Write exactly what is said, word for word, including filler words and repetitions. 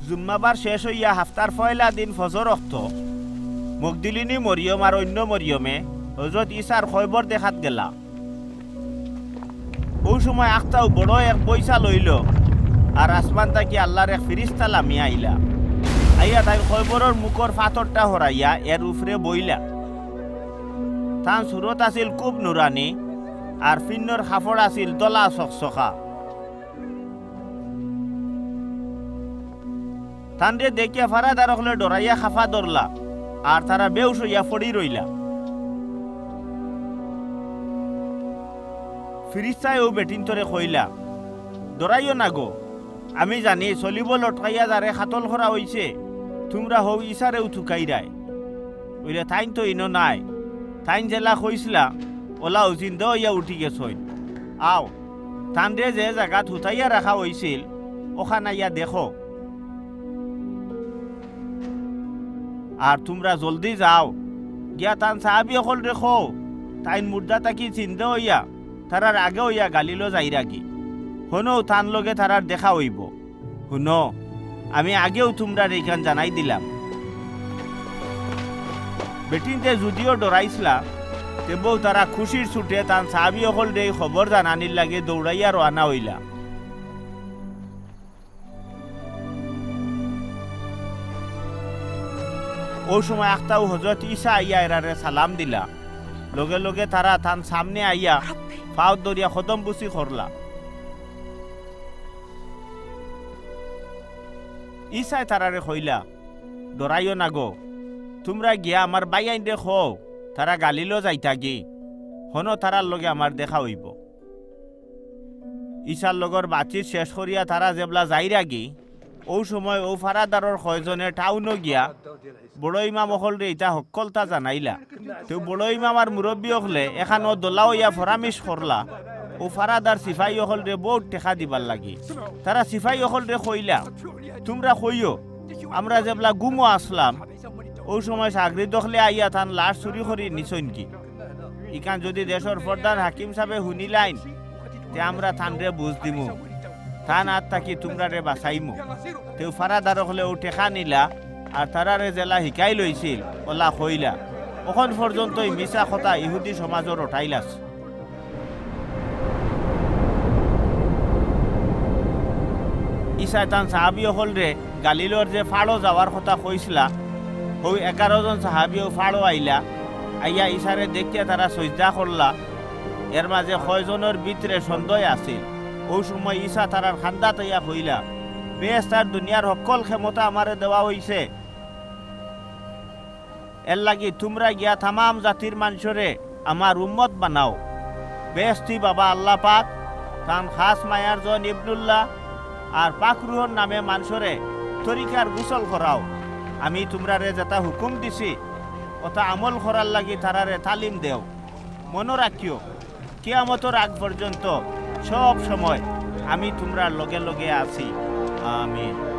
জুম্মাবার শেষ অইয়া হাফতার পয়লা দিন ফজর অক্ত মগদলিনী মরিয়ম আর অইন্য মরিয়মে হজরত ইছার কয়বর দেখাত গেলা। অউ সময় আখতাউ বড় এক বইছাল অইলো, আর আসমান থাকি আল্লার এক ফিরিস্তা লামিয়া আইলা। আইয়া তাইন কয়বরর মুখর ফাতরটা হরাইয়া এর উপরে বইলা। তান সুরত আছিল খুব নুরানি, আর ফিন্নর কাপড় আছিল ধলা চকচকা। তানরে দেখিয়া ফারাদার অকলে ডরাইয়া কাঁপা ধরলা, আর তারা বেহুশ অইয়া পড়ি রইলা। ফিরিস্তায় অউ বেটিন্তরে কইলা, "ডরাইও না গো, আমি জানি সলিবো লটকাইয়া যারে কাতল করা অইছে, তুমরা হউ ইছারেউ তুকাইরায়। অইলে তাইন তো ইনো নাই, তাইন যেলা কইছলা, অলাউ জিন্দা অইয়া উঠি গেছইন। আও, তানরে যে জাগাত হুতাইয়া রাখা অইছিল, অখান আইয়া দেখো। আর তুমরা জলদি যাও, গিয়া তান সাহাবি অকলরে কও, তাইন মুর্দা থাকি জিন্দা অইয়া, তারার আগে অইয়া গালিলো যাইরাগি। হনো তান লগে তারার দেখা অইবো।" হুনো, আমি আগেউ তুমরারে ইখান জানাই দিলাম। বেটিন্তে যুদিও ডরাইছলা, তেবউ তারা খুশির ছুটে তান সাহাবি অকলরে ই খবর জানানির লাগি দৌড়াইয়া রওয়ানা অইলা। অউ সময় আখতাউ হজরত ইছা আইয়া এরারে সালাম দিলা। লগে লগে তারা তান সামনে আইয়া পাও ধরিয়া কদমবুসি করলা। ইছায় তারারে কইলা, "ডরাইও না গো, তুমরা গিয়া আমার ভাইয়াইনরে কও, তারা গালিলো যাইতাগি, হনো তারার লগে আমার দেখা অইবো।" ইছার লগর বাতচিত শেষ করিয়া তারা যেবলা যাইরাগি, অউ সময় অউ ফারাদারর কয়জনে টাউনো গিয়া বড় ইমাম অকলরে ইতা হক্কলতা জানাইলা। তেউ বড় ইমাম আর মুরব্বি অকলে এখানো দলা অইয়া ফরামিশ করলা, অউ ফারাদার সিপাই অকলরে বউত টেকা দিবার লাগি। তারা সিপাই অকলরে কইলা, "তুমরা কইও, আমরা যেবলা ঘুমো আছলাম, অউ সময় সাগরিদ অকলে আইয়া তান লাশ চুরি করি নিছইনগি। ইখান যুদি দেশর প্রধান হাকিম সাবে হুনিলাইন, তে আমরা তানরে বুঝ দিমু, তান আত থাকি তুমরারে বাচাইমু।" তেউ ফারাদার অকলে অউ টেকা নিলা, আর তারারে যেলা হিকাইল অইছিল, অলা কইলা। অখন পর্যন্ত ই মিছা কথা ইহুদি সমাজো রটাইল আছে। ইছায় তান সাহাবি অকলরে গালিলর যে ফাড়ো যাওয়ার কথা কইছলা, হউ এগারো জন সাহাবিও ফাড়ো আইলা, আইয়া ইছারে দেখিয়া তারা সইজদা করলা। এর মাঝে কয়জনর ভিতরে সন্দেহ আছিল। অউ সময় ইছা তারার কান্দাত আইয়া কইলা, "বেহেস্ত আর দুনিয়ার হক্কল ক্ষমতা আমারে দেওয়া অইছে। এর লাগি তুমরা গিয়া তামাম জাতির মানষরে আমার উম্মত বানাও। বেহেস্তি বাবা আল্লাহ পাক, তান খাস মায়ার জন ইবনুল্লাহ আর পাক রুহর নামে মানষরে তরিকার গোসল করাও। আমি তুমরারে যেতা হুকুম দিছি, অতা আমল করার লাগি তারারে তালিম দেও। মনো রাখিও, কিয়ামতর আগ পর্যন্ত সব সময় আমি তুমরার লগে লগে আছি।" আমিন।